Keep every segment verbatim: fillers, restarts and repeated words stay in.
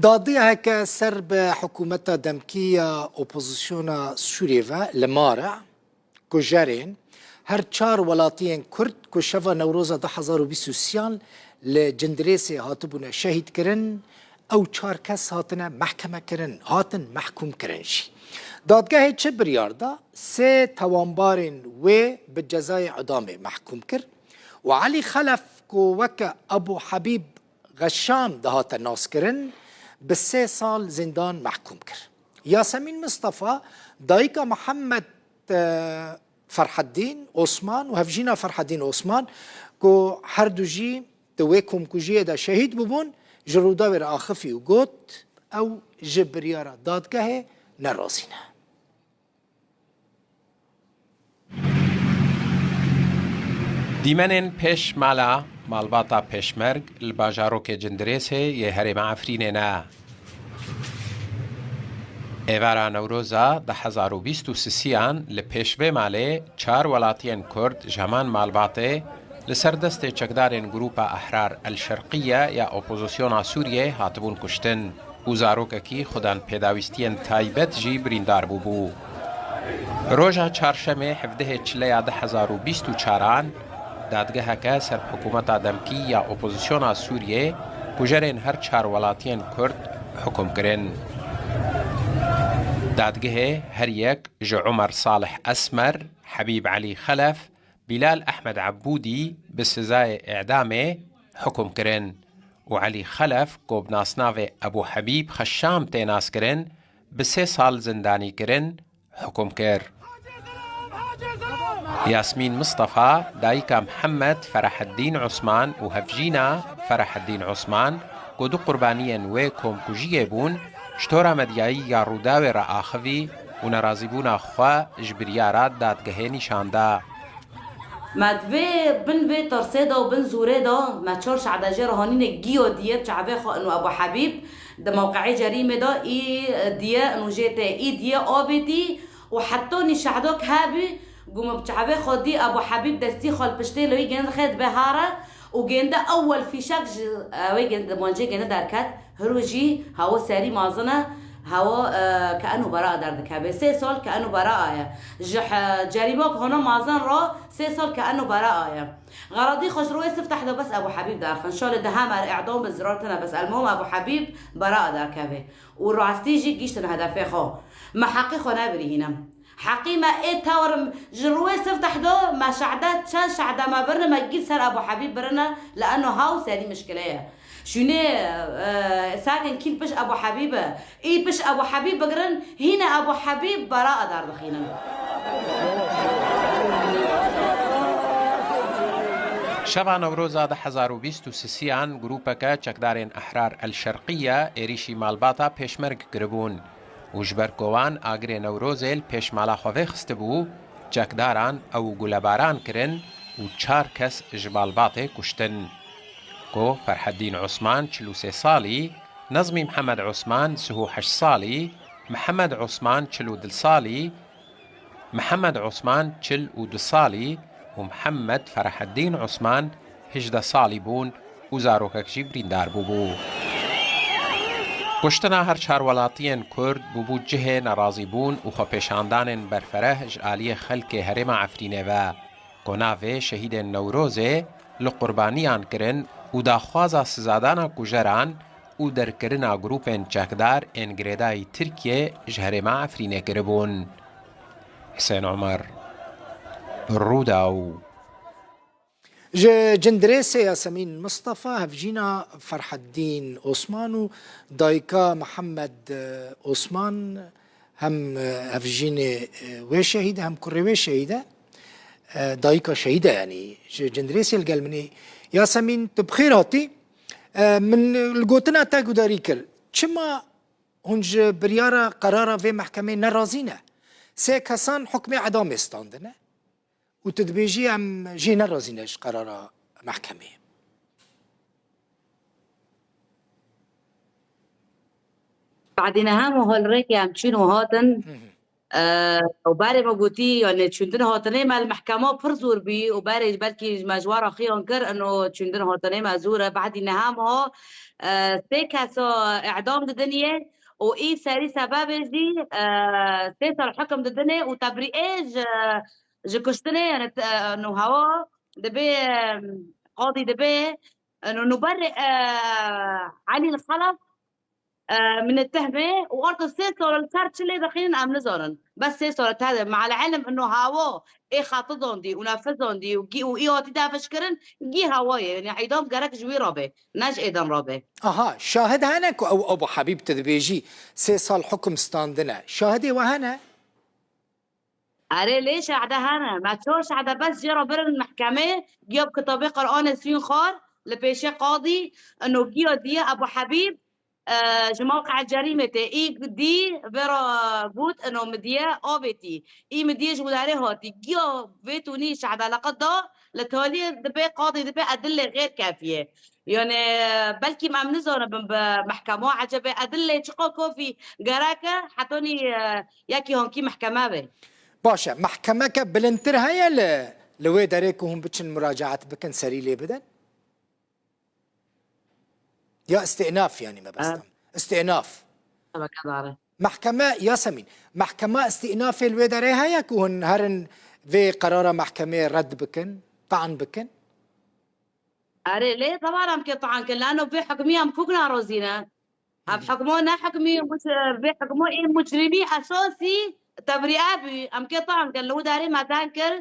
Dadgeheke ser bi hikûmeta demkî ya opozisyona Sûriyê ve li Mara kujerên her çar welatiyên Kurd ku şeva Newroza du hezar û bîst û sêyan li Cindirêsê hatibûne şehîdkirin, ew çar kes hatine mehkemekirin, hatin mehkûmkirin jî. Dadgehê çi biryar da? Sê tawanbarên wê bi cezayê idamê mehkûm kir û Elî Xelef ku weke Ebû Hebîb Xeşam dihate naskirin, bi sê sal zîndan mehkûm kir. Yasemîn Mistefa, dayika Mihemed, e, Ferheddîn Osman û hevjîna Ferheddîn Osman ku her du jî di wê komkujiyê de şehîd bûbûn, ji Rûdawê re axifî û got, ew ji biryara dadgehê nerazî ne. Dîmenên pêş mala malbata Pêşmerg li bajarokê Cindirêsê yê herêma Efrînê ne. Êvara Newroza du hezar û bîst û sisiyan li pêş vê malê çar welatiyên Kurd ji heman malbatê li ser destê çekdarên Grûpa Ehrar El Şerqiye ya Opozisyona Sûriyê hatibûn kuştin û zarokekî xudan pêdawîstiyên taybet jî birîndar bûbû. Roja çarşemê hevdehê Çileya du hezar û bîst û çaran, dadgeheke ser hikûmeta demkî ya opozisyona Sûriyê kujerên her çar welatiyên Kurd hukum kirin. Dadgehê her yek ji Umer Salih Esmer, Hebîb Elî Xelef, Bilal Ehmed Ebûdî bi sizayê îdamê hukum kirin û Elî Xelef ku bi nasnavê Ebû Hebîb Xeşam tê naskirin, bi sê sal zindanîkirin hukum kir. Yasmîn Mistefa, dayika Mihemed Feraheddîn Osman û hevjîna Feraheddîn Osman, ku du qurbaniyên wê komkujiyê bûn, ji tora medyayî ya Rûdawê re axivî û nerazîbûna xwe ji biryara dadgehê nîşan da. Me di vê, bin vê tirsê de û bin zûrê de me çar şehda jê re hanîne giya diye bi çavê xwe û Ebû Hebîb di mewqeê cerîmê de î diye û jê tê î diye avêtî û heta nî şehdak hebî ku me bi çavê xwe dî Ebû Hebîb destî xwe li piştê li wî gêne dixê dibe hare û gênde ewel fîşek ji, e, wê gêne, di mancê gêne derket. Hiro jî hewa serî mazin e, hewa, e, ke eno bera derdikeve. Sê sal ke eno bera ye. Ji he-, cerîbak hona mazin re sê sal ke eno bera ye. Xeradî xwe ji royê sifteh de bes Ebû Hebîb derxin. Şalê dehemê îdam bi zirar tine bes elmuhim Ebû Hebîb bera derkeve. Û rastî jî gihîştin hedefê xwe. Me heqê xwe nebirîhîne. Heqî me ê tewr ji rûyê sifteh do me şehde çend şehde me birine me gît ser Ebû Hebîb birine li eno haw serî mişkile ye. Şûnê, e, sakin kîl piş Ebû Hebîb e. Î piş Ebû Hebîb bigirin, hîne Ebû Hebîb bera derdixînin. Şeva Newroza du hezar û bîst û sisiyan grûpeke çekdarên Ehrar El Şerqiye êrîşî malbata Pêşmerg kiribûn. û ji ber ku wan agirê Newrozê li pêş mala xwe vêxistibû, çekdaran ew gulebaran kirin û çar kes ji malbatê kuştin. Ku Ferheddîn Osman çil û sê salî, Nezmî Mihemed Osman sih û heşt salî, Mihemed Osman çil û du salî, Mihemed Osman çil û du salî û Mihemed Feraheddîn Osman hejdeh salî bûn û zarokek jî birîndar bûbû. Kuştina her çar welatiyên Kurd bûbû cihê nerazîbûn û xwepêşandanên berfereh ji aliyê xelkê herêma Efrînê ve, ku navê şehîdên Newrozê li qurbaniyan kirin û daxwaza sizadana kujeran û derkirina grûpên çekdar ên girêdayî Tirkiyê ji herêma Efrînê kiribûn. Hisên Omer, Rûdaw. Ji Cindirêsê Yasemîn Mistefa, hevjîna Ferheddîn Osman û dayika Mihemed, e, Osman, hem, e, hevjînê, e, wê şehîd e, hem kurê wê şehîd e. E, dayika şehîd e, yanî ji Cindirêsê li gel min î. Yasemîn, tu bi xêr hatî. E, min li gotina te gudarî kir. Çima hûn ji biryara qerara vê mehkemê nerazî ne? Sê kesan hukmê edamê standine û tu dibêjî em jê nerazî ne ji qerara mehkemê. Badîne hemû holrêkê em çûn û hatin. Hı hı. E, û berê me gotî, yani çûndin hatinê me li mehkema pir zor bî û berê belkî me ji we re xiyan kir, ino çûndin hatinê me zor e. Bahdî niha me, e, sê kesa îdam didinê û î serî sebebê jî, e, sê sal hukum didinê û tebrîê ji, ji kuştinê, yani, te-, no hewa dibê, e, qadî dibê, no, no berê, e, Elî li Xelef, e, min tehmê û orta sê sal li ser çi lê dixînin em nizanin. Bes sê sal tade, me'al ilm ino hawa ê xatizandî û nefizandî û gî û î hatî defiş kirin, gî hawa ye. Yani îdam gerek ji wî rabe, ne ji êdan rabe. Aha, şahid hene ku ew Abu Habîb tu dibêjî sê sal hukum standine. Şahidê we hene? Erê lê şehde hene. Me çar şehde bes jê re birin mehkemê, giya bi kitabê Qur'anê sûn xwar, li pêşê qadî, ino giya diye Ebu Habîb, e, ji mewqe'e cerîmê tê. Î dî vê re got, ino min diye avêtî. Î min diye ji widarê hatî. Giya vê tûnî şehde leqet da, li taliyê dibê qadî dibê edilê xêr kefiye. Yani belkî em nizanibin bi mehkema, ecebê edilê çiqa kofî gerek e, hetanî, e, yekî hankî mehkeme be. Baş e, mehkemeke bilindtir heye li, li wê derê ku hûn biçin muracaet bikin, serî lê bidin? Ya îstînaf, yani mebestam. Evet. Îstînaf. Şebekadar e. Mehkeme, Yasemîn, mehkeme îstînafê li wê derê heye ku hûn herin vê qerara mehkemê red bikin, taan bikin? Erê, lê teban em kê taan kin, lano vê hukmî em kuk narazî ne. Ev hukmo ne hukmî, muc-, vê hukmo ê mucrimî esasî tebrîe bû. Em kê taan kin, li wî derê me dan kir,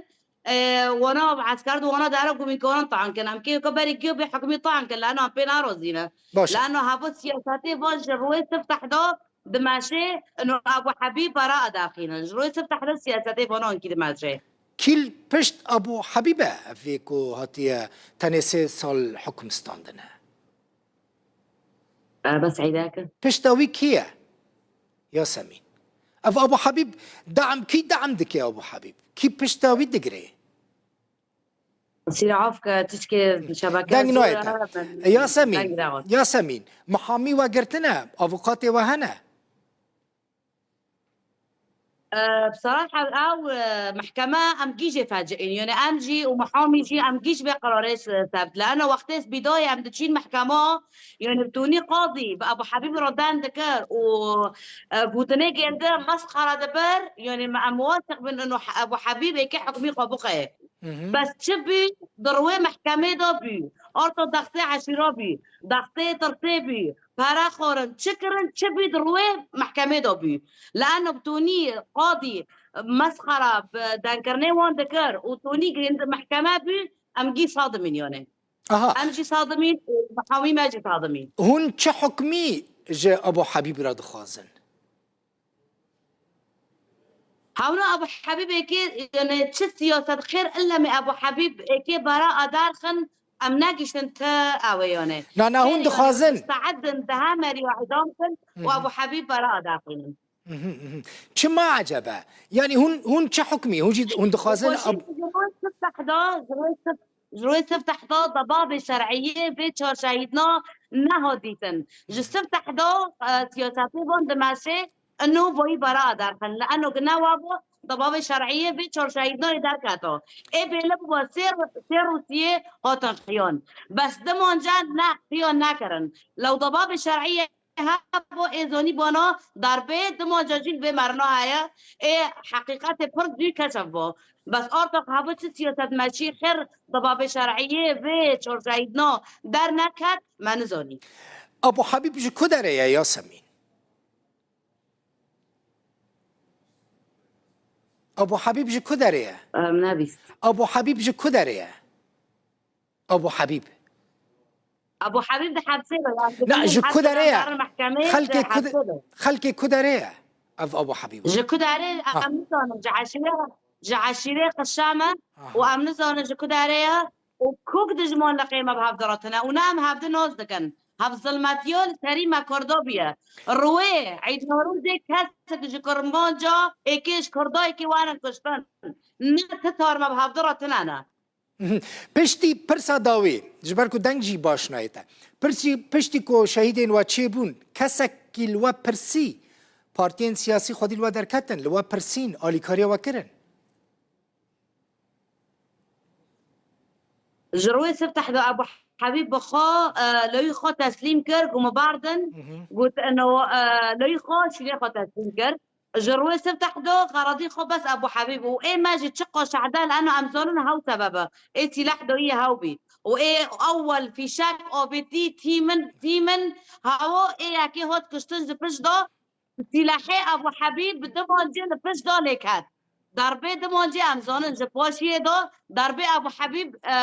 e, wana eskerd û wana dara gumînkaran taan kin. Em kê ka berî kê vê hukmî taan kin, lano em pê narazî ne. Baş e. Lano hevû siyasetê van ji rûyê Siftehda dimeşê, ino Ebu Habîb bera'a daxînin. Ji rûyê Siftehda siyasetê van ankî dimeşê. Kî li pişt Ebu Habîb e, ev vê ku hatiye tenê sê sal hukm standine? E, bes îdake. Pişta wî kî ye? Yasemîn. Ev Abu Habîb, de'm, kî de'm dike Abu Habîb? Kî pişta wî digire? Sîra afke, tişkê şebeke Deng zor nayete. e, E, Yasemîn, deng dawa. Yasemîn, muhamî we girtine, avukatê we hene? E, bsaraha ew, e, mehkeme em gî jê feci'în. Yani em jî û mihamî jî em gî ji vê qerarê se-, sebt. Lano wextê bîdayê em diçîn mehkema, yani bi tûnî qadî bi Ebu Habîb re den dikir û, e, gotinê gêndi mesxera dibir, yani me em wasiq bin ino Ebu Habîb êkê hukmî xwe bixê. Hı hı. Bes çi bî, di rûyê mehkemê de bî. Arta dextê eşîra bî, dextê tirsê bî, pere xwarin, çi kirin, çi bî di rûyê mehkemê de bî. Li eno bi tûnî qadî mesxera bi denkirinê wan dikir û tûnî girênd mehkeme bû, em gî sadimîn yone. Aha. Em jî sadimîn û mihawî me jî sadimîn. Hûn çi hukmî ji Ebu Habîb re dixwazin? Hewna Ebu Habîb êkê, yani çi siyaset xêr, illa me Ebu Habîb êkê bera'a derxin, em negiştin te ewe yani. Na, na, hûn Xêr yani dixwazin. Muste'edin daha meriya idam kin û Hı hı. Ebu Habîb bera'a derxin. Mhm, mhm. Çima ecebe? Yani hûn, hûn çi hukmî? Hûn jî, hûn dixwazin Xweşî ab- ji rûyê Siftehda, ji rûyê Sif-, ji rûyê Siftehda debabê şer'iyê vê çar şehîdna neha dîtin. Ji Siftehda, e, siyasetê van dimeşê, ino voyî bera'a derxin. Li eno gine wa bo, debabê şer'iyê vê çar şehîdna yê derketo. Ê bêle bibo sê, sê Rûsiyê hatin xiyan. Bes dimanca ne, xiyan nekirin. Lew debabê şer'iyê hebû ê zonî bona darbê, dimanca jî vê merina heye. Ê heqîqetê pir zû keşef bo. Bes arta hebû çi siyaset meşî xêr debabê şer'iyê vê çar şehîdna derneket, me nizanî. Abu Habîb ji ku derê ye Yasemîn? Abu Habîb ji ku derê ye? Em nebîst. Abu Habîb ji ku derê ye? Abu Habîb. Abu Habîb di hepsê de, yani, Na, ji ku derê ye? Xelkê ku de-, xelkê ku derê ye? Ev Abu Habîb. Ji ku derê, Ha. em nizanin, ji eşîre, ji eşîrê Qişam e Aha. û em nizanin ji ku derê ye û kuk dijman li qê me bi hevdi re tine û ne em hevdi nas dikin. Hev zilmetiya li serî me Kurda bûye. Rûyê Îd Newrozê kesek ji Kurmanca êkê ji Kurda êkê werin kuştin. Ne ti tar me bi hevdi re tine ne. Mhm. Piştî pirsa dawî, ji ber ku deng jî baş nayê te. Pirsî, piştî ku şehîdên we çêbûn, kesekî li we pirsî, partiyên siyasî xwedî li we derketin, li we pirsîn, alîkariya we kirin? Ji rûyê Siftehdo Ebû Hebîb bi xwe, e, loyî xwe teslîm kir, ku min bardin, Mhm. got, eno, e, loyî xwe, şîrê xwe teslîm kir. Ji rûyê Siftehdo xeradî xwe bes Ebû Hebîb û ê me jî çiqo şehde li eno em zonin hew sebebe. Ê sîleh doyî hew bî. Û ê ewwel fîşek obêtî tîmin, tîmin hewo ê yekê hot kuştin ji pişt do Sîlehê Ebû Hebîb bi du mancê li pişt de lê ket. Darbê du mancê em zonin ji poşiyê de darbê Ebû Hebîb, e,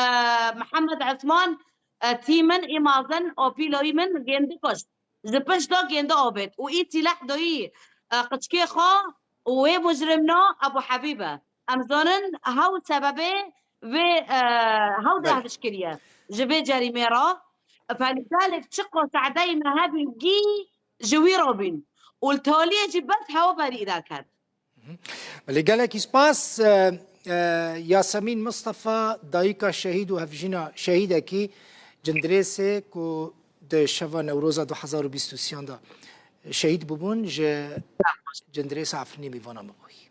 Mihemed Esman, e, tîmin îmazin opîloyî min gêndi kuşt. Ji pişt de gêndi obêt û î sîleh doyî, e, qiçkê xwe û wê mujrimno Ebû Hebîb e. Em zonin hew sebebê vê, e, hew Belê. dehliş kiriye. Ji vê cerîmê re, felîdalek çiqo sehdeyî me hebî gî ji wî re bîn. Û li taliyê jî bes hewa berî derket. Belê, gelekî spas. E, e, Yasemîn Mistefa, dayika şehîd û hevjîna şehîdekî Cindirêsê ku di şeva Newroza du hezar û bîst û sêyan de şehîd bûbûn, ji Cindirêsa Efrînê mîvana me bûyî.